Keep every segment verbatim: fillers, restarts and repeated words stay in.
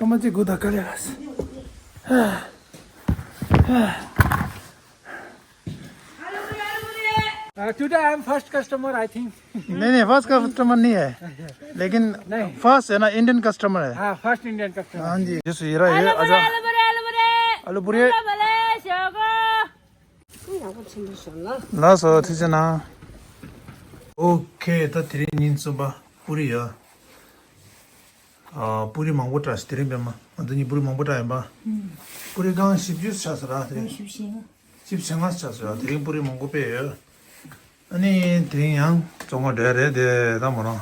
མ་ཅིག་དགུ་དང་དཀའ་ལས་ལགས། Uh, today I am first customer, I think. नहीं नहीं, first customer नहीं है, लेकिन नहीं। फर्स्ट है ना, इंडियन कस्टमर है। हाँ, फर्स्ट इंडियन कस्टमर। हाँ जी। जैसे ये रहा, ये आजा। आलू पूरी, आलू पूरी। ལགས་སོ། ཐུགས་རྗེ་གནང་། ཨོ་ཁེ། ད་དེ་རིང་ཉིན་གསུམ་པ་པུ་རི་ཡ། ཨ། པུ་རི་མང་པོ་བཀྲ་ཤིས། དེ་རིང་པད་མ་ང་ཚོ་གཉིས་པུ་རི་མང་པོ་བཀྲ་ཡིན་པ། ཨུམ། པུ་རི་གང་བཞི་བཅུ་ཆགས་ས་ར། དེ་རིང་བཞི་བཅུ་ཞེ་ལྔ། བཞི་བཅུ་ཞེ་ལྔ་ཆགས་ས་ར། དེ་རིང་པུ་རི་མང་པོ་སྤེལ་ཡོད། ཨ་ནི་དེ་རིང་ཡང་བཙོང་ག་འགྲོ་ཡ་རེད་དེ། ད་མོ་རང་།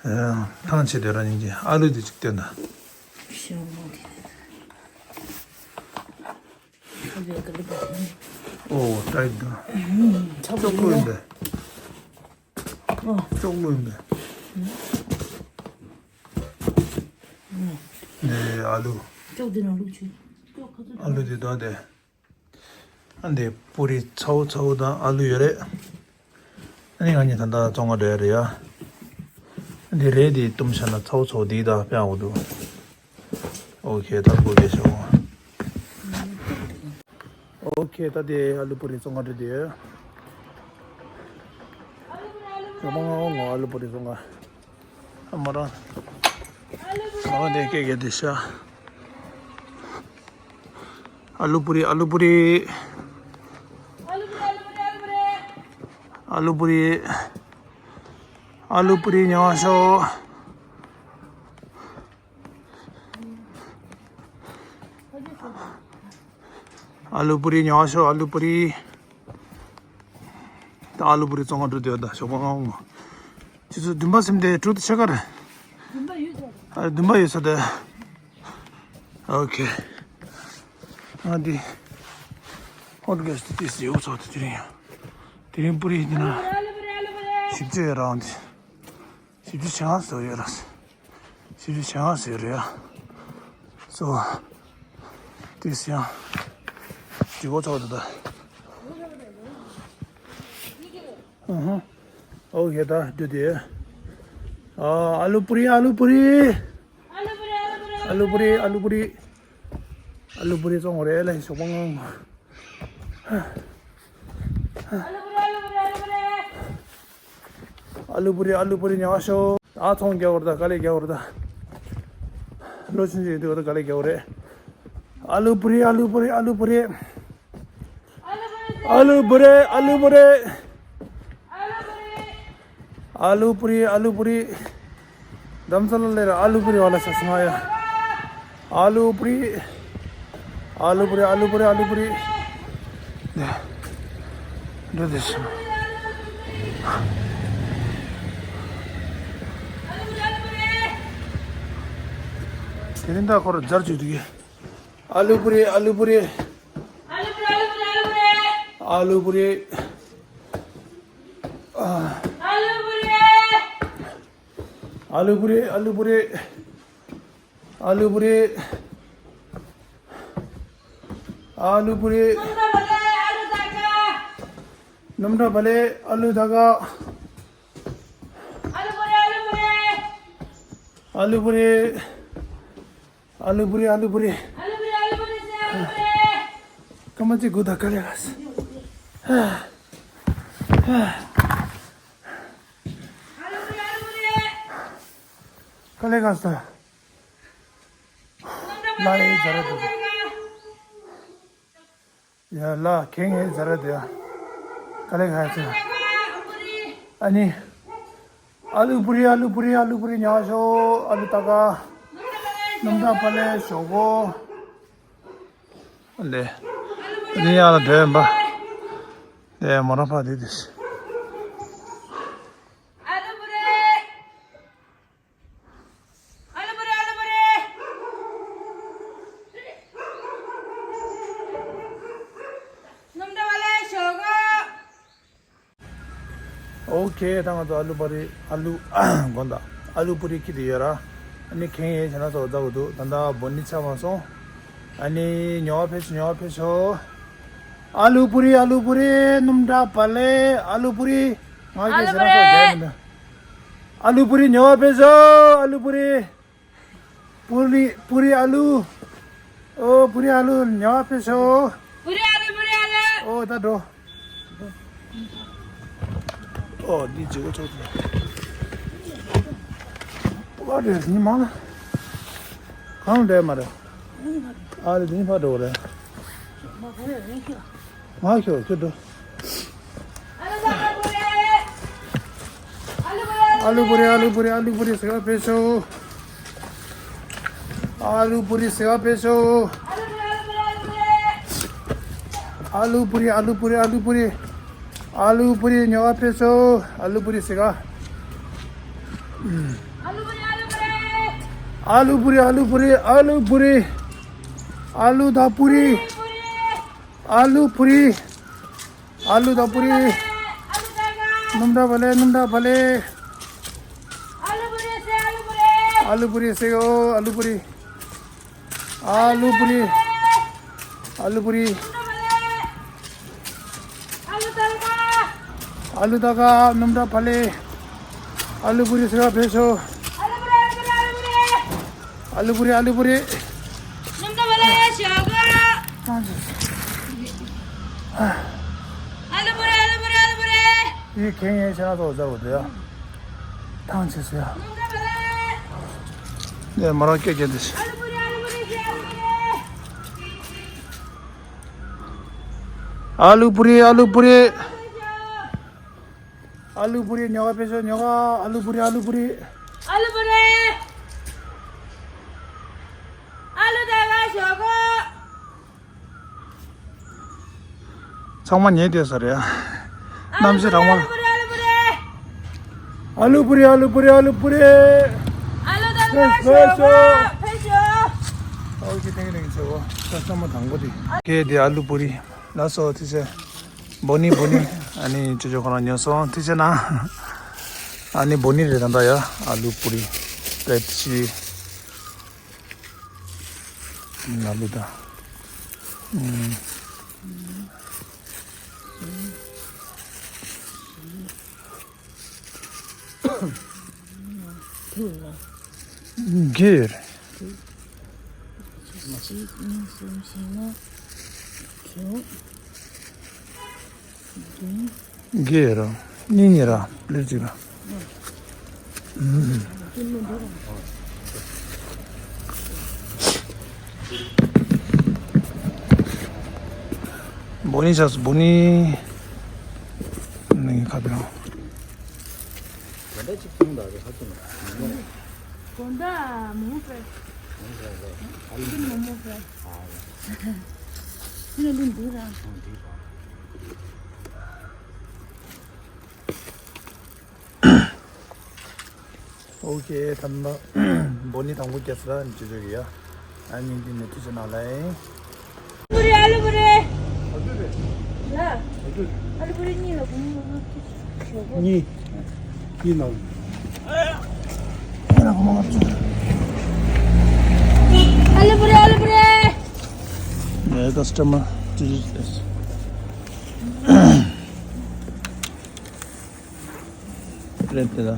ཨ། ཐང་ཆད་དེ་ར། སྙིང་རྗེ། ཨ་ལུ་དེ་གཅིག་སྟོན་ད། ཤོག་མོ་དེ། ཨོ་ཏའི་ད། ཨུམ། ཅོག་ལུ་ཡིན་པས། ཨོ། ཅོག་ལུ་ཡིན་པས། ཨུམ། ནས་ཨ་ལུ། ཅོག་འདི་ནང་བླུགས་བྱོས། ཨ་ལུ་དེ་དོ་དེ། ཨ་འདི་པུ་རི་ཚ་བོ་ཚ་བོ་དང་ཨ་ལུ་ཡོད་རེད། ཨ་ནི་ང་གཉིས་ད་ལྟ་བཙོང་ག་འགྲོ་ཡ་རེད་ཡ། ཨ་འདི་རེད། དེ་བཏུམས་བཞག་ན་ཚ་བོ་ཚ་བོ་དེ་ད་དཔེ་ཡག་པོ་འདུག་ཨོ་ཁེ། ད་སྒུག་གི་ཤོག་ཨོ་ཁེ། ད་དེ་ཨ་ལུ་པུ་རི་བཙོང་ག་འགྲོ་དེ་ཡོད། ཞོགས་པ་སྔ་པོ་ངོ་ཨ་ལུ་པུ་རི་བཙོང་ག་ཨ། མོ་རང་། མོ་རང་དེ་སྐད་རྒྱག་དེ་ཤ། ཨ་ལུ་པུ་རི། ཨ་ལུ་པུ་རི། ཨ་ལུ་པུ་རི། ཨ་ལུ་པུ་རི་ཉོ་ཤོག་ཨ་ལུ་པུ་རི་ཉོ་ཤོག་ཨ་ལུ་པུ་རི། ད་ཨ་ལུ་པུ་རི་བཙོང་ག་འགྲོ་དེ་ཡོད། ད་ཞོགས་པ་སྔ་པོ་ངོ་། ཁྱེད་ཚོ་འདུན་པ་སེམས་དེ་དྲུག་ཏུ་ཆེ་ག་རེད། འདུན་པ་ཡོད་ས་རེད། ཨ། འདུན་པ་ཡོད་ས་དེ། ཨོ་ཁེ། ང་འདི་ཧོ་ཊི་གྷེ་སི་ཊི་ཏིས་ཡོད་ཚོགས་དེ། དེ་རིང་ཡང་དེ་རིང་པུ་རི་འདི་ན་བཞི་བཅུ་ཡོད་རང་འདི། བཞི་བཅུ་ཞེ་ལྔ་ཟེར་ཡོད་ར། བཞི་བཅུ་ཞེ་ལྔ་ཟེར་རེད་ཡ། སོ། ཏིས་ཡང་དྲི་གོ་ཚོགས་དེ་ད། ཨ་ཧ། ཨོ་ཁེ། ད་འདི་དེ། ཨ། ཨ་ལུ་པུ་རི། ཨ་ལུ་པུ་རི། ཨ་ལུ་པུ་རི། ཨ་ལུ་པུ་རི། ཨ་ལུ་པུ་རི་བཙོང་དགོས་རེད་ལ། ཞོགས་པ་སྔ་པོ། ཨ་ལུ་པུ་རི། ཨ་ལུ་པུ་རི་ཉོ་ཤོག་ཨ། ཚོང་རྒྱག་དགོས་རེད་ད། དཀའ་ལས་རྒྱག་དགོས་རེད་ད། ལོ་ཆུང་ཆུང་ཡིན་དུས་ད་དཀའ་ལས་རྒྱག་དགོས་རེད། ཨ་ལུ་པུ་རི། ཨ་ལུ་པུ་རི། ཨ་ལུ་པུ་རི། ཨ་ལུ་པུ་རི། ཨ་ལུ་པུ་རི། ཨ་ལུ་པུ་རི། ཨ་ལུ་པུ་རི། རྡ་རམ་ས་ལ་ལ་ར་ཨ་ལུ་པུ་རི་ཝ་ལ་ཆགས་སོང་ང་ཡ། ཨ་ལུ་པུ་རི། ཨ་ལུ་པུ་རི། ཨ་ལུ་པུ་རི། ཨ་ལུ་པུ་རི། འདི་འདི་འདི་ཤི། དེ་རིང་ད་ཁོ་ར་སྦྱར་བཅུག་འདུག་གི། ཨ་ལུ་པུ་རི། ཨ་ལུ་པུ་རི། ཨ་ལུ་པུ་རི། ཨ། ཨ་ལུ་པུ་རི། ཨ་ལུ་པུ་རི། ཨ་ལུ་པུ་རི། ཨ་ལུ་པུ་རི། ཨ་ལུ་པུ་རི། སྣུམ་ཁྲག་བ་ལེ། ཨ་ལུ་ད་ག་ཨ་ལུ་པུ་རི། ཨ་ལུ་པུ་རི། ཨ་ལུ་པུ་རི། ཨ་ལུ་པུ་རི། སྐར་མ་གཅིག་སྒུག་དང་། དཀའ་ལས་ཁག་སོང་། དཀའ་ལས་ཁག་སོང་། ལ་ཡི་ཛ་ར་དུ། ཡ་ལ་ཁེང་ཡི་ཛ་ར་དུ་ཡ། དཀའ་ལས་ཁག་སོང་། ཨ་ནི། ཨ་ལུ་པུ་རི། ཨ་ལུ་པུ་རི། ཨ་ལུ་པུ་རི་ཉོ་ཤོག་ཨ་ལུ་ད་ག་སྣུམ་ཁྲག་བ་ལེ། ཞོག་གོ། ཨ་ལེ། ཨ་ནི་ཡ་ལ་འགྲོ་ཡིན་པ། ཨ་ལེ། མོ་རང་ཕ་དེ་དེ། ཨ་ལུ་པུ་རི། ཨ་ལུ་པུ་རི། ཨ་ལུ་པུ་རི། སྣུམ་ཁྲག་བ་ལེ། ཞོག་གོ། ཨོ་ཁེ། ད་ང་ཚོ་ཨ་ལུ་པུ་རི། ཨ་ལུ་དགོན་དང་ཨ་ལུ་པུ་རི་ཁྱེར་ཏེ་ཡོད་ར། ཨ་ནི་ཁེང་ཡི་བྱས་ན་ཚོ་ཛ་གོ་འདུག་ད་ལྟ་བོ་ནི་ཆ་མ་སོང་། ཨ་ནི་ཉོ་བ་ཕེབས་ཤོག་ཉོ་བ་ཕེབས་ཤོག་ཨ་ལུ་པུ་རི། ཨ་ལུ་པུ་རི། སྣུམ་ཁྲག་བ་ལེ། ཨ་ལུ་པུ་རི། ང་གིས་བྱས་ན་ཚོ་རྒྱག་མི་འདུག་ཨ་ལུ་པུ་རི་ཉོ་བ་ཕེབས་ཤོག་ཨ་ལུ་པུ་རི། པུ་རི། པུ་རི་ཨ་ལུ། ཨོ། པུ་རི་ཨ་ལུ་ཉོ་བ་ཕེབས་ཤོག་པུ་རི་ཨ་ལུ། པུ་རི་ཨ་ལུ། ཨོ། ད་འགྲོ། ཨོ། འདི་བྱེད་སྒོ་ཚོགས་ཐུབ། ཨ་རེ། ཉི་མ་ལ་གང་འདྲ་མ་རེད། ཨ་རེ། འདི་ཕར་འགྲོ་རེད། ང་ཤོག་ཁྱོད་འགྲོ། ཨ་ལུ་པུ་རི། ཨ་ལུ་པུ་རི། ཨ་ལུ་པུ་རི། ཨ་ལུ་པུ་རི་ཟེར་བ་ཕེབས་ཤོག་ཨ་ལུ་པུ་རི་ཟེར་བ་ཕེབས་ཤོག་ཨ་ལུ་པུ་རི། ཨ་ལུ་པུ་རི། ཨ་ལུ་པུ་རི། ཨ་ལུ་པུ་རི། ཨ་ལུ་པུ་རི་ཉོ་བ་ཕེབས་ཤོག་ཨ་ལུ་པུ་རི་ཟེར་ག་ཨ་ལུ་པུ་རི། ཨ་ལུ་པུ་རི། ཨ་ལུ་པུ་རི། ཨ་ལུ་དང་པུ་རི། ཨ་ལུ་པུ་རི། ཨ་ལུ་དང་པུ་རི། སྣུམ་འདྲ་བ་ལེ། སྣུམ་འདྲ་བ་ལེ། ཨ་ལུ་པུ་རི་ཟེར། ཨ་ལུ་པུ་རི། ཨ་ལུ་པུ་རི་ཟེར་གོ་ཨ་ལུ་པུ་རི། ཨ་ལུ་པུ་རི། ཨ་ལུ་པུ་རི། ཨ་ལུ་དང་ཀ་ཨ་ལུ་དང་ཀ་སྣུམ་འདྲ་བ་ལེ། ཨ་ལུ་པུ་རི་ཟེར་བ་ཕེབས་ཤོག་ཨ་ལུ་པུ་རི། ཨ་ལུ་པུ་རི། ཨ་ལུ་པུ་རི། ཨ་ལུ་པུ་རི། སྣུམ་འདྲ་བ་ལེ། ཞོག་ག་ཨ་ལུ་པུ་རི། ཨ་ལུ་པུ་རི། ཨ་ལུ་པུ་རི། ཡིག་མཁན་ཡིན་ཕྱིར་ན་ཐོག་ཟེར་བ་དེ་ཡ། ཐང་ཆད་ཟེར་ཡ། ནས་མ་རང་སྐད་རྒྱག་དེ། ཨ་ལུ་པུ་རི། ཨ་ལུ་པུ་རི། ཨ་ལུ་པུ་རི་ཉོ་ག་ཕེབས་ཤོག་ཉོ་ག་ཨ་ལུ་པུ་རི། ཨ་ལུ་པུ་རི། ཨ་ལུ་པུ་རི། ཨ་ལུ་དང་ཀ་ཞོག་ག་ཚང་མ་ཉལ་བསྡད་ས་རེད། གནམ་གཤིས་གྲང་མོ། ཨ་ལུ་པུ་རི། ཨ་ལུ་པུ་རི། ཨ་ལུ་པུ་རི། ཨ་ལུ་པུ་རི། ཨ་ལུ་དང་ཀ་ཞོག་ག་ཕེབས་ཤོག་ཨོ་ཁེ། ཐེངས་རིང་ཚེ་བོ་ས་ཆ་མ་དང་པོ་དེ། ཁེ་དེ་ཨ་ལུ་པུ་རི། ལགས་སོ། ཐུགས་རྗེ་ཆེ། བོ་ནི། བོ་ནི། ཨ་ནི་ཅོ་ཅོ་ཁོ་རང་ཉོ་སོང་། ཐུགས་རྗེ་གནང་། ཨ་ནི་བོ་ནི་རེད་ད་ལྟ་ཡ། ཨ་ལུ་པུ་རི་པླེཊ་བཞི། ཨ་ལུ་དང་། ཨུམ། བརྒྱད་ཡོད་རེད། གཅིག་གཉིས་གསུམ་བཞི་ལྔ་དྲུག་བདུན། བརྒྱད་ཡོད་རེད། གཉིས་གཉིས་ར་པླེཊ་གཅིག་ར། བོ་ནི་ཆགས་སོང་། བོ་ནི། ནི་ཁ་བྱང་། དགོང་དག་མོག་མོག་ཕེ། ཨ་ལུ་མོག་མོག་ཕེ། ཨ་ལུ་འདི་ར། ཨོ་ཁེ། ཐ་མ་བོ་ནི་དང་པོ་རྒྱབ་ས་ལ་ཅོ་ཅོ་གི་ཡ། ཨ་ནི་འདི་ནས་ཐུགས་རྗེ་གནང་ལེ། ཨ་ལུ་པུ་རི། ཨ་ལུ་པུ་རི། ལ། ཨ་ལུ་པུ་རི་གཉིས་ལ་སྒོར་མོ་ལྔ་བཅུ་ཞོག་གོ་གཉིས། གཉིས་ནང་། ཨ་ལུ་པུ་རི། ཨ་ལུ་པུ་རི། ཡ། ཀ་སི་ཊ་མར་ཅི་ཞིག་ལས། རེད་དེ་ལ།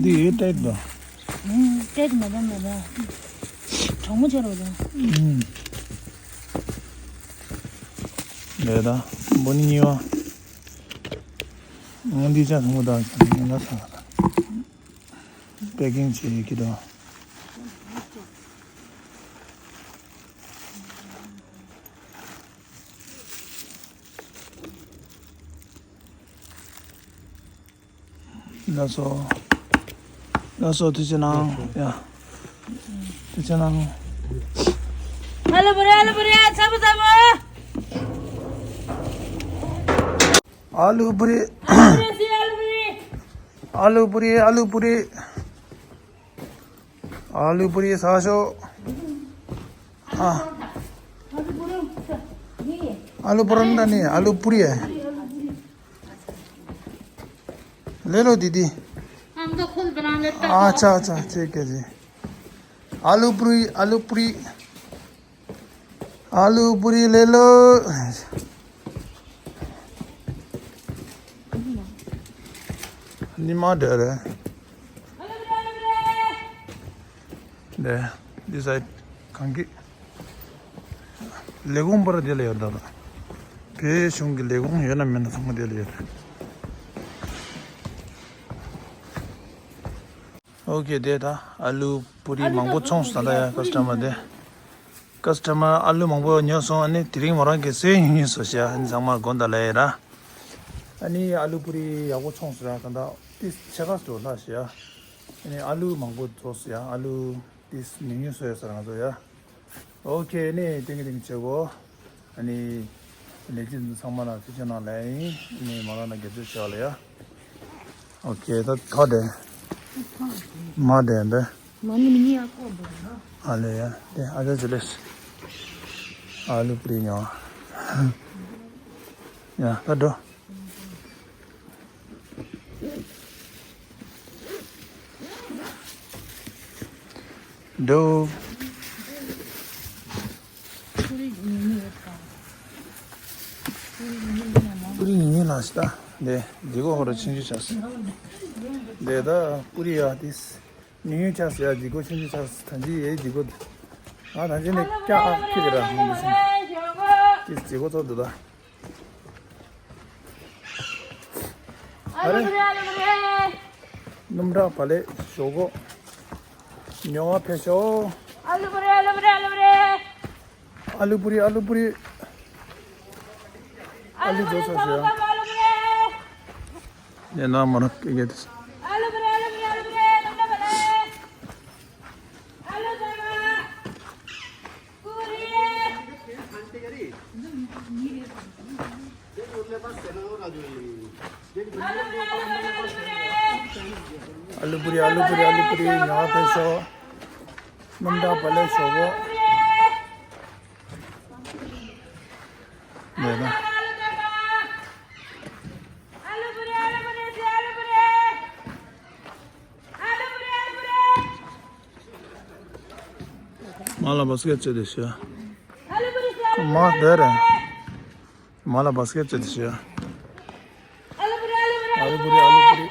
འདི་ཡོད་ཏེ་དོ། ཏེ་མ་དང་མ་དང་། གྲང་མོ་ཆེ་རོ་དང་། ལས་ད་བོ་ནི་གཉིས་པ། ང་འདི་ཅག་ཐུང་ངུ་དང་ང་ཚ། པེ་ཀིང་བྱེད་ཀྱི་འདུག་ལགས་སོ། ལགས་སོ། ཐུགས་རྗེ་གནང་། ཡ། ཐུགས་རྗེ་གནང་། ཨ་ལུ་པུ་རི། ཨ་ལུ་པུ་རི། ཚ་པོ་ཚ་པོ། ཨ་ལུ་པུ་རི། ཨ་ལུ་པུ་རི། ཨ་ལུ་པུ་རི། ཨ་ལུ་པུ་རི། ཨ་ལུ་པུ་རི་ཟ་ཤོག་ཨ། ཨ་ལུ་པུ་རི་ད་ནི་ཨ་ལུ་པུ་རི། ले लो दीदी। हम तो खुद बना लेते हैं। अच्छा, अच्छा, ठीक है जी। आलू पूरी, आलू पूरी, आलू पूरी ले लो। निमा डर है। दे, दिस साइड कंकी। ལས་ཁུངས་པར་དེ་ལ་ཡོད་ད། བོད་གཞུང་གི་ལས་ཁུངས་ཡོད་ན་མེད་ན་ཚང་མ་དེ་ལ་ཡོད། ཨོ་ཁེ། དེ་ད་ཨ་ལུ་པུ་རི་མང་པོ་ཚོངས་སོང་ད། ཡ་ཀ་སི་ཊ་མར་དེ། ཀ་སི་ཊ་མར་ཨ་ལུ་མང་པོ་ཉོས་སོང་། ཨ་ནི་དེ་རིང་མོ་རང་གི་སོས་ཉོས་སོང་ཤག། ཨ་ནི་ཚང་མ་དགོན་ད་ལ་ཡ་ར། ཨ་ནི་ཨ་ལུ་པུ་རི་ཡག་པོ་ཚོངས་སོང་ར། ད་ད་ཏིས་ཆེ་ཁ་སོ་ལ་ཤག། ཨ་ནི་ཨ་ལུ་མང་པོ་བཟོས་སོང་ཡ། ཨ་ལུ་ཏིས་ཉོས་ཉོས་སོ་ཡ་ས་རང་ཚོ་ཡ། ཨོ་ཁེ། ནི་ཏིང་ཏིང་བྱེད་གོ། ཨ་ནི་ལས་བྱེད་ཚང་མ་ལ་ཐུགས་རྗེ་གནང་ལ་ཡིན། ནི་མ་ལ་ན་རྒྱབ་སྐྱོར་བྱས་ལ་ཡ། ཨོ་ཁེ། ད་ཐོ་དེ་མ་དེ་འདི། མ་ནི་མི་ཉི་ཨ་ཀོ་འདུག་ཨ་ལེ་ཡ། དེ་ཨ་ཅག་ཅི་ལེས། ཨ་ལུ་པུ་རི་ཉོ། ཡ་ད་འགྲོ། འགྲོ། པུ་རི་ཉི་ཉི་ལ་ཤི་ད། དེ་འདི་གོ་ཧོ་ར་ཆུང་ཆུང་ཆགས་སོང་། དེ་ད་པུ་རི་ཡ་དིས་ཉུང་ཉུང་ཆགས་སོང་ཡ། འདི་གོ་ཆུང་ཆུང་ཆགས་སོང་། ཐང་ཅི་ཡེ་འདི་གོ། ང་ཐང་ཅི་ནས་ཀྱ་ཨ་ཁི་དེ་ར་ཧོང་དུ་སོང་། དིས་འདི་གོ་ཚོ་འདུག་ད། ཨ་རེ། སྣུམ་འདྲ་བ་ལས་ཞོག་གོ། ཉོ་བ་ཕེབས་ཤོག། ཨ་ལུ་པུ་རི། ཨ་ལུ་པུ་རི། ཨ་ལུ་པུ་རི། ཨ་ལུ་པུ་རི། ཨ་ལུ་བཟོ་ས་ཟེར། ཨ་ལུ་པུ་རི། ཨ་ལུ་པུ་རི། ནས་ན་མ་ར་ཀེ་ཀེ་དེ། ཨ་ལུ་པུ་རི། ཨ་ལུ་པུ་རི། ཨ་ལུ་པུ་རི། ཨ་ལུ་པུ་རི། ཨ་ལུ་པུ་རི། ཨ་ལུ་པུ་རི། ཨ་ལུ་པུ་རི། ཉོ་བ་ཕེབས་ཤོག། སྣུམ་འདྲ་བ་ལས་ཞོག་གོ། ལས་ན། མ་ལ་བ་སི་ཀེ་ཊི་བྱེད་དེ་ཤི། མ་དེ་རེད། མ་ལ་བ་སི་ཀེ་ཊི་བྱེད་དེ་ཤི། ཨ་ལུ་པུ་རི། ཨ་ལུ་པུ་རི།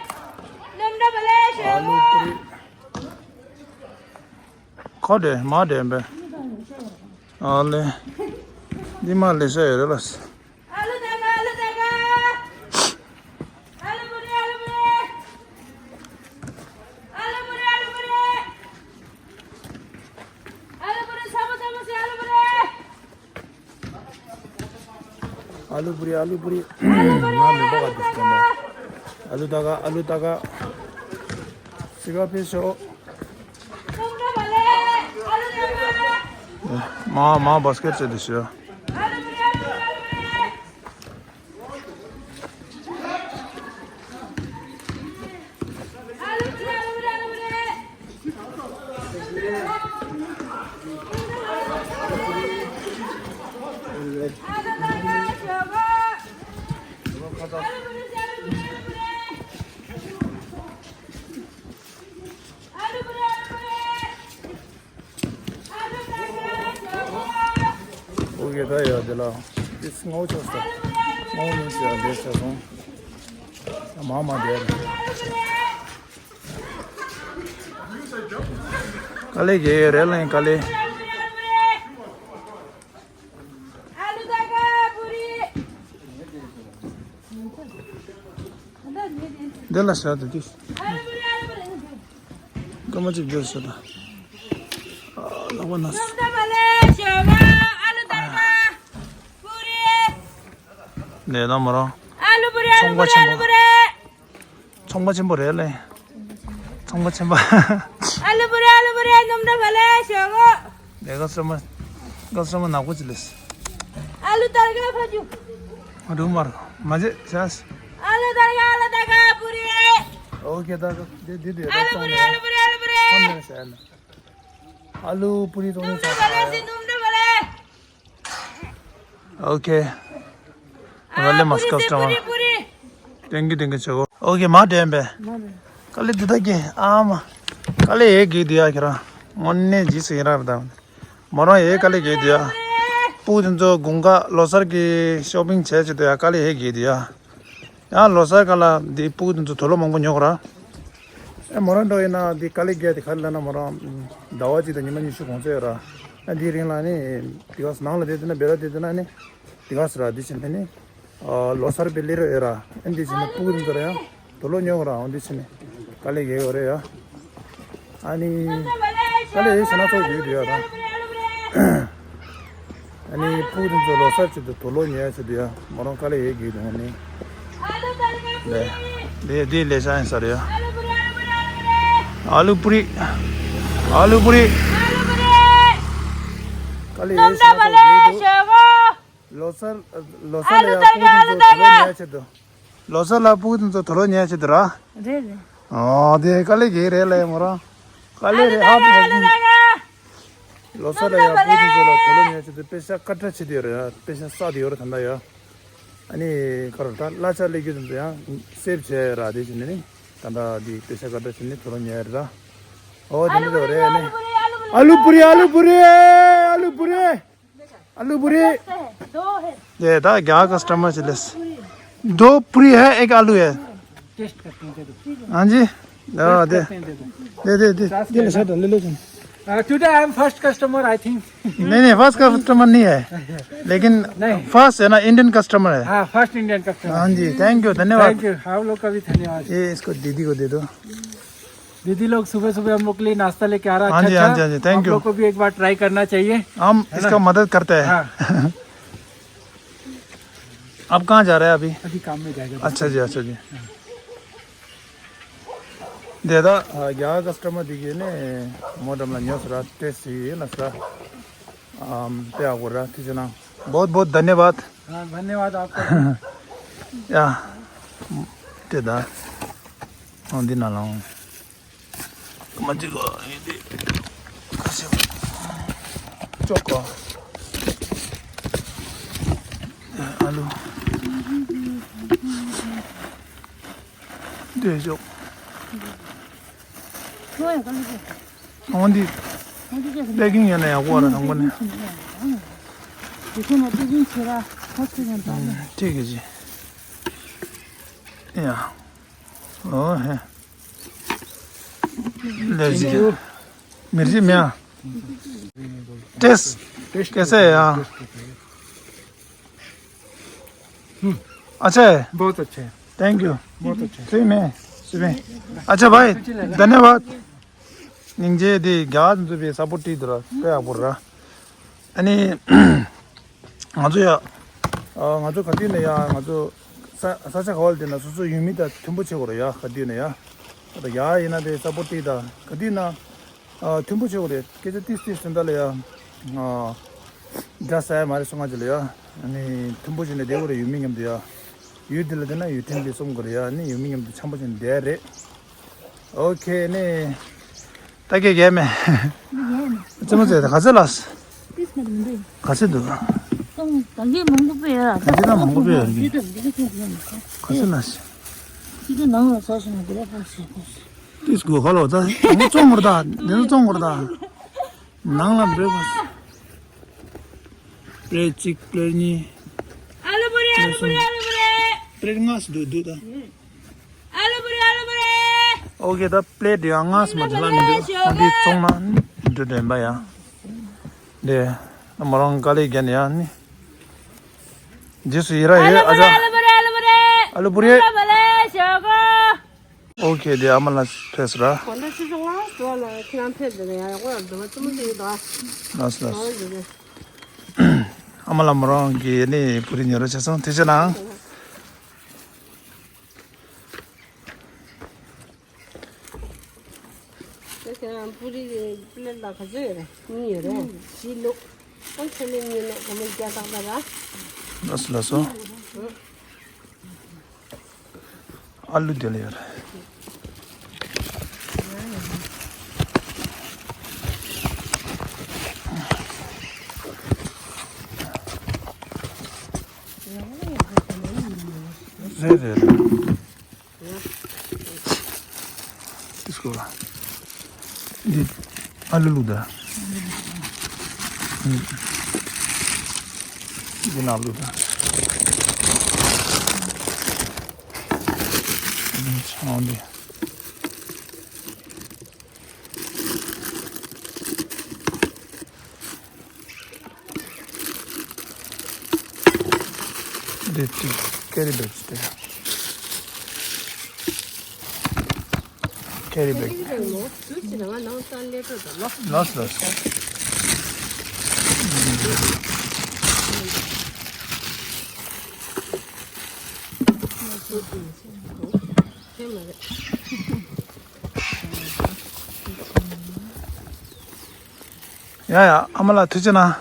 ཨ་ལུ་པུ་རི། ཁོ་དེ་མ་དེ་འབེ། ཨ་ལེ། འདི་མ་ལེ་ཤ་ཡོད་རེད་ལ། ཨ་ལུ་ད་ག་ཨ་ལུ་ད་ག་ཨ་ལུ་པུ་རི། ཨ་ལུ་པུ་རི། ཨ་ལུ་པུ་རི། ཨ་ལུ་པུ་རི། ཨ་ལུ་པུ་རི། ཚ་པོ་ཚ་པོ་ཟེར། ཨ་ལུ་པུ་རི། ཨ་ལུ་པུ་རི། ཨ་ལུ་པུ་རི། ང་མི་འབོག་ག་དུས་སྐོམ་པ། ཨ་ལུ་ད་ག་ཨ་ལུ་ད་ག་སི་ག་ཕེ་ཤོ། མ་མ་བ་སི་ཀེ་ཊི་བྱེད་དེ་ཤི། ཨོ་ཀེ། ད་ཡ་དེ་ལ་དེ་སྔོ་ཆོག་ས། སྔོ་མིན་ཟེར་ཡ་ལས་ཆ་སོང་། མ་མ་དེར། དཀའ་ལས་རྒྱག་ཡོད་རེད་ལ། ཡིན་དཀའ་ལས། འདི་ལ་ཤ་དུ་དུས། སྐར་མ་གཅིག་འདིར་ཤ་དང་། ལག་པ་ན་སོ། ལས་དང་མ་རང་། ཚོང་པ་ཆེན་པོ། ཚོང་པ་ཆེན་པོ་རེད་ལེ། ཚོང་པ་ཆེན་པོ། ཨ་ལུ་པུ་རི། ཨ་ལུ་པུ་རི། སྣུམ་འདྲ་བ་ལས་ཞོག་གོ། ལས་ཀ་སྲ་མ། ཀ་སྲ་མ་ནག་པོ་ཅི་ལེས། ཨ་ལུ་དར་ག་ཕ་ཇུ། རུ་མར་མ་ཇེ་ཤ་སི། ཨ་ལུ་དར་ག་ཨ་ལུ་དར་ག་པུ་རི། ཨོ་ཀེ། ད་ག་དེ་དེ་དེ་ཨ་ལུ་པུ་རི། ཨ་ལུ་པུ་རི། ཨ་ལུ་པུ་རི། ཨ་ལུ་པུ་རི་ཚོང་ལས་ས། སྣུམ་འདྲ་བ་ལས། ཨོ་ཀེ། ཨ་ལེ་མ་སི་ཀ་སི་ཊ་མར། པུ་རི། ཏན་གི་ཏན་གི་ཆེ་གོ། ཨོ་ཀེ་མ་དྲན་པས། མ་རེད། དཀའ་ལས་འདི་དག་གི་ཨ་མ། དཀའ་ལས་ཡེ་གི་འདི་ཡ་ཁྱེད་རང་། དངོས་གནས་རྗེས་སུ་ཡི་རང་རེད་ད། མོ་རང་ཡེ་དཀའ་ལས་གི་འདི་ཡ། སྤུ་དེ་ཚོ་དགུན་ཁ་ལོ་གསར་གི་ཤོ་པིང་བྱས་བྱས་དུ་ཡ་དཀའ་ལས་ཡེ་གི་འདི་ཡ། ཡང་ལོ་གསར་ག་ལ་འདི་སྤུ་དེ་ཚོ་དུག་ལོག་མང་པོ་ཉོ་གོ་ར། ཨེ་མོ་རང་འགྲོ་ཡིན་ན་འདི་དཀའ་ལས་གི་འདི་ག་རེ་ལབ་ན་མོ་རང་ཟླ་བ་གཅིག་དང་ཉི་མ་ཉི་ཤུ་གོང་ཚད་ཡོད་ར། ཨ་འདི་རིང་ལ་ནི་དེ་ག་ནང་ལ་བསྡད་དེ་ན་བེ་ར་བསྡད་དེ་ན་ནི་དེ་ག་ཟེར་ར་འདི་བྱེད་ནི། ཨ་ལོ་གསར་པའི་སླེབས་རོགས་ཡོད་ར། ཨ་འདི་བྱེད་ནི་སྤུ་གུ་འདི་ཚོ་ར་ཡང་དུག་ལོག་ཉོ་གི་ར། འོ་འདི་བྱེད་ནི་དཀའ་ལས་ཡོད་རེད་ཡ། ཨ་ནི་དཀའ་ལས་ཡོད་བྱས་ན་ཚོགས་ཡོད་རེད་ཡ་ར། ཨ་ནི་སྤུ་གུ་འདི་ཚོ་ལོ་གསར་ཆེད་དུ་དུག་ལོག་ཉོ་ཡ་ཆེད་དུ་ཡ་མོ་རང་དཀའ་ལས་ཡོད་གི་འདུག་ཨ་ནི། ལེ། འདི་འདི་ལེ་ཤ་ཡིན་ས་རེད་ཡ། ཨ་ལུ་པུ་རི། ཨ་ལུ་པུ་རི། དཀའ་ལས་ཡོད་བྱས་ན་ཚོགས་ཡོད་འདུག་ལོ་གསར། ལོ་གསར་ལ་ཡང་སྤུ་གུ་དེ་ཚོ་དུག་ལོག་ཉོ་ཡ་ཆེད་དུ། ལོ་གསར་ལ་སྤུ་གུ་དེ་ཚོ་དུག་ལོག་ཉོ་ཡ་ཆེད་དུ་ར། རེད་རེད། ཨོ་དེ་དཀའ་ལས་ཀྱི་རེད་ལ་ཡ་མོ་རང་། དཀའ་ལས་རེད་ཧ་པོ་རེད། ལོ་གསར་ལ་ཡང་སྤུ་གུ་དེ་ཚོ་ལ་དུག་ལོག་ཉོ་ཡ་ཆེད་དུ་པེ་ཤ་ཀ་ཏྲ་བྱེད་དེ་ཡོད་རེད་ཡ། པེ་ཤ་བསགས་དེ་ཡོད་རེད་ད་ལྟ་ཡ། ཨ་ནི་ཁ་རོ་ད་གླ་ཆ་སླེབས་རྒྱུ་དེ་ཚོ་ཡང་སེབ་བྱས་ར། དེ་བྱས་ནས་ནི་ད་ལྟ་དེ་པེ་ཤ་ཀ་ཏྲ་བྱས་ནས་དུག་ལོག་ཉོ་ཡ་རེད་ད། ཨོ་དེ་འདྲ་རེད་ཨ་ནི། आलू पूरी, आलू पूरी, आलू पूरी। आलू पूरी। ये था क्या कस्टमर चिल्लस। दो पूरी है, एक आलू है। टेस्ट करते हैं, दे दो। हाँ जी। हाँ, दे। करते हैं, दे दो। दे दे दे। दे ले, सर, ले लो तुम। Uh, today I am first customer, I think। नहीं नहीं, फर्स्ट कस्टमर नहीं है, लेकिन नहीं। फर्स्ट है ना, इंडियन कस्टमर है। हाँ, फर्स्ट इंडियन कस्टमर। हाँ जी, थैंक यू, धन्यवाद। थैंक यू, आप लोग का भी धन्यवाद। ये इसको दीदी को दे दो। दीदी लोग सुबह सुबह हम लोग के लिए नाश्ता लेके आ रहा है। हाँ जी, अच्छा, हाँ जी, हाँ जी, thank you। आप लोग को भी एक बार ट्राई करना चाहिए। हम इसका मदद करते हैं। हाँ। आप कहाँ जा रहे हैं अभी? अभी काम में जाएगा। अच्छा जी, अच्छा जी। हाँ। दे दा, आ, क्या कस्टमर दिखे ने, मोटम ला न्योस रहा, टेस्ट ही है ना सर। आम, पे आगो रहा, ठीक है ना। बहुत बहुत धन्यवाद। हाँ, धन्यवाद आपका। या, दे दा। ཨོ་འདི་ནང་ལ་འོང་། མ་གཅིག་གོ་ཡིན་ཏེ། ཁ་ཤས་ཅོག་གོ། ཨ་ལུ། འདི་ཅོག་འོང་འདི། པེ་ཀིང་ཡོད་ན་ཡག་པོ་ར་དང་པོ་ནས། ཁྲིག་གི་ཅི། ཡ། ཨོ་ཧེ། ལེབ་ཟི། མིར་ཅི་མེ། टेस्ट कैसे है यहाँ? अच्छा है। बहुत अच्छा है। Thank you. बहुत अच्छा है। सही में। सही में। अच्छा भाई, धन्यवाद। ཉིན་རྗེས་དེ་རྒྱ་གར་འཛུལ་བའི་ས་པོ་ཏི་དུ་ར་དཔེ་ཡག་པོ་ར། ཨ་ནི། ང་ཚོ་ཡ། ཨ་ང་ཚོ་ག་དུས་ནས་ཡ་ང་ཚོ་ས་ས་ཆ་ག་བ་ལ་བསྡད་ན་སོ་སོ་ཡུལ་མི་དང་མཐུན་པོ་བྱེད་དགོས་རེད་ཡ། ག་དུས་ནས་ཡ། ད་ཡ་ཡིན་ན་དེ་ས་པོ་ཏི་དང་ག་དུས་ན་ཨ་མཐུན་པོ་བྱེད་དགོས་རེད། སྐད་ཆ་ཏིས་ཏིས་སེམས་ཐག་ལ་ཡ། ཨ་འདྲ་ས་ཡ་མ་རེད་སོང་ང་ཅི་ལ་ཡ། ཨ་ནི་མཐུན་པོ་བྱས་ནས་བསྡད་དགོས་རེད་ཡུལ་མི་མཉམ་དུ་ཡ། ཡུལ་འདི་ལ་བསྡད་ན་ཡུལ་ཕྲན་འདི་སོང་དགོས་རེད་ཡ། ཨ་ནི་ཡུལ་མི་མཉམ་དུ་འཆམ་པོ་བྱས་ནས་བསྡད་ཡ་རེད། ཨོ་ཁེ་ནི། ད་གེ་གེ་མེ། ཙེ་མོ་ཙེ་ད་ག་ཚོད་ལ། ཏིས་མ་མི་འདུག་ག་ཚོད་འདུག་སོང་ད་གེ་མང་པོ་པོ་ཡོད། ད་གེ་ད་མང་པོ་པོ་ཡོད་གི། ད་གེ་ད་མང་པོ་པོ་ཡོད་གི། ག་ཚོད་ལ། ཅི་ད་ནང་ལ་ཚ་སོང་ན་དེ་ལ་ཕོག་སོང་ཕོག་སོང་། ཏིས་གོ་ཧ་ལོ་ད་ང་ཚོ་ངོར་ད་འདི་ཚོ་ངོར་ད། ནང་ལ་འབྲེལ་བ། པླེཊ་གཅིག་པླེཊ་གཉིས། आलू पूरी, आलू पूरी, आलू पूरी। པླེཊ་ལྔ་སུ་འདུག་འདུག་ད། आलू पूरी, आलू पूरी। ཨོ་ཁེ་ད་པླེཊ་ཡང་ལྔ་སུ་མ་འདྲ་ལ་མི་འདུག་ཨ་འདི་ཚོང་ན་འདུག་འདྲེན་པ་ཡ། དེ་མོ་རང་དཀའ་ལས་བརྒྱབ་ནས་ཡ་ནི། རྗེས་སུ་ཡི་ར་ཡོད། ཨ་ཅག आलू पूरी, आलू पूरी। आलू पूरी। ཨོ་ཁེ་དེ་ཨ་མ་ལ་ཕེབས་ར། གོ་འདྲ་ཆུ་ཆུང་ང་འགྲོ་ལ་ཁྱེད་རང་ཕེབས་དེ་ནས་ཡང་ཡག་པོ་ཡང་འདུག་བ་ཙི་མོ་ཅིག་ཡོད་དོ། ལགས་སོ་ལགས་སོ། ཨ་མ་ལ་མོ་རང་གིས་ནི་བོ་རི་ཉོ་ར་བྱས་སོང་། ཐུགས་རྗེ་གནང་། ཁྱེད་རང་བོ་རི་པླེཊ་ལ་ག་ཚོད་ཡོད་རེད། གཉིས་ཡོད་རེད། བཞི་བླུགས། ཨང་ཆ་ལེ་གཉིས་བླུགས་སྒོར་མོ་བརྒྱ་ཏག་ཏག་ར། ལགས་སོ་ལགས་སོ། ཨ་ལུ་དེ་ལ་ཡོད་རེད། རེད་རེད་རེད། འདི་ཨ་ལུ་བླུགས་ད། འདི་ནང་བླུགས་ད། ཆང་འདི། འདི་ཅིག་ཀེ་རི་བེག་ཅིག་སྟེར། ཀེ་རི་བེག། ལོས་ལོས། ཡ་ཡ། ཨ་མ་ལགས་ཐུགས་རྗེ་གནང་།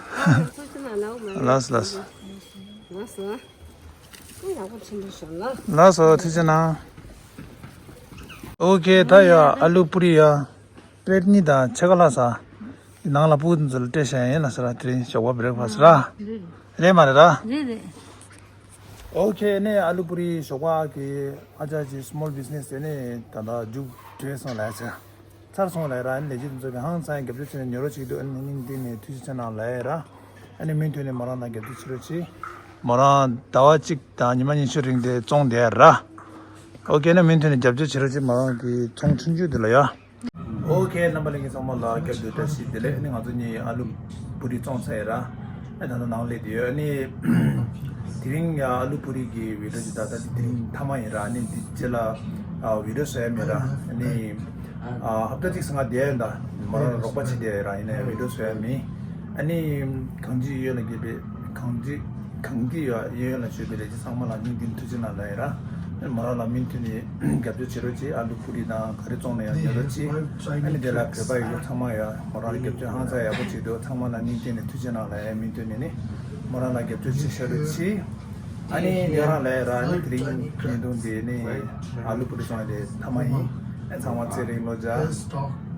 ཐུགས་རྗེ་གནང་། ལགས་མ་རེད། ལགས་སོ་ལགས་སོ། ལགས་སོ། ཡག་པོ་ཆེན་པོ་ཞོག་ལ། ལགས་སོ་ཐུགས་རྗེ་གནང་། ཨོ་ཁེ། ད་ཡ་ཨ་ལུ་པུ་རི་ཡ་པླེཊ་གཉིས་དང་ཕྱེད་ཀ་ལྷག་ཙམ་ནང་ལ་སྤུ་གུ་ཚོ་ལ་སྤྲད་བཞག་ཡིན་ལགས་སོ་ར། དེ་རིང་ཞོགས་པ་བྷི་རེག་ཕ་སི་ར། རེད་མ་རེད་ར། རེད་རེད། ཨོ་ཁེ། ནས་ཨ་ལུ་པུ་རི་ཞོགས་པ་གི་ཨ་ཅག་ཅིག་སི་མོལ་བྷི་ཛི་ནེ་སི་དེ་ནས་ད་ལྟ་མཇུག་སྒྲིལ་སོང་ལབ་ཡ་ཚར་སོང་ལབ་ཡ་ར། ཨ་ནི་ལས་བྱེད་དེ་ཚོ་གི་ཧང་སང་རྒྱབ་སྐྱོར་བྱས་ནས་ཉོ་རོགས་བྱེད་ཀྱི་འདུག་ཨ་ནི་སྙིང་གཏིང་ནས་ཐུགས་རྗེ་ཆེ་གནང་ལབ་ཡ་ར། ཨ་ནི་མུ་མཐུད་ནས་མོ་རང་ལ་རྒྱབ་སྐྱོར་བྱེད་རོགས་གྱིས། མོ་རང་ཟླ་བ་གཅིག་དང་ཉི་མ་ཉི་ཤུ་རིང་དེ་བཙོང་བསྡད་ཡ་ར། ཨོ་ཁེ། ནས་མུ་མཐུད་ནས་རྒྱབ་སྐྱོར་བྱེད་རོགས་གྱིས། མོ་རང་གི་ཚོང་ཆུང་ཆུང་དེ་ལ་ཡ། ཨོ་ཁེ། རྣམ་པ་ལྷན་རྒྱས་ཚང་མ་ལ་སྐྱབས་འཇུག་བཀྲ་ཤིས་བདེ་ལེགས། ཨ་ནི་ང་ཚོ་གཉིས་ཨ་ལུ་པུ་རི་བཙོང་ཚར་ཡིན་ར། ཨ་ད་ལྟ་ནང་སླེབས་བསྡད་ཡོད། ཨ་ནི་དེ་རིང་ཡ་ཨ་ལུ་པུ་རི་གི་བི་ཌིའོ་འདི་ད་ལྟ་དེ་དེ་རིང་མཐའ་མ་ཡིན་ར། ཨ་ནི་འདི་རྗེས་ལ་ཨ་བི་ཌིའོ་བཟོ་ཡ་མེད་ར། ཨ་ནི་ཨ་ཧབ་ཏ་གཅིག་ཟིན་ང་བསྡད་ཡོད་ད། མོ་རང་རོགས་པ་བྱེད་བསྡད་ཡོད་ར། ཡིན་ན་ཡང་བི་ཌིའོ་བཟོ་ཡ་མེད། ཨ་ནི་གང་ཅི་ཡོད་ལ་དགེ་བའི་གང་ཅི་གང་གི་ཡོད་ཡོད་ལ་ཞུས་པའི་ལས་བྱེད་ཚང་མ་ལ་སྙིང་གཏིང་ཐུགས་རྗེ་གནང་ལབ་ཡ་ར། མོ་རང་ལ་མུ་མཐུད་ནས་རྒྱབ་སྐྱོར་བྱེད་རོགས་གྱིས། ཨ་ལུ་པུ་རི་དང་ག་རེ་བཙོང་ན་ཡང་ཉོ་རོགས་གྱིས། ཨ་ནི་དེ་ལ་བོད་པ་ཡོད་ཚང་མ་ཡ་མོ་རང་ལ་རྒྱབ་སྐྱོར་ཧང་སང་ཡག་པོ་བྱེད་འདུག་ཚང་མ་ལ་སྙིང་གཏིང་ནས་ཐུགས་རྗེ་གནང་ལབ་ཡ། མུ་མཐུད་ནས་ནི་མོ་རང་ལ་རྒྱབ་སྐྱོར་བྱེད་ཤ་རོགས་གྱིས། ཨ་ནི་ཉེ་རང་ལབ་ཡ་ར། ཨ་ནི་དེ་རིང་བརྙན་ཐུང་འདི་ནི་ཨ་ལུ་པུ་རི་བཙོང་ཡ་དེ་མཐའ་མ་ཡིན། ཨ་ཚང་མ་ཚེ་རིང་ལོ་བརྒྱ།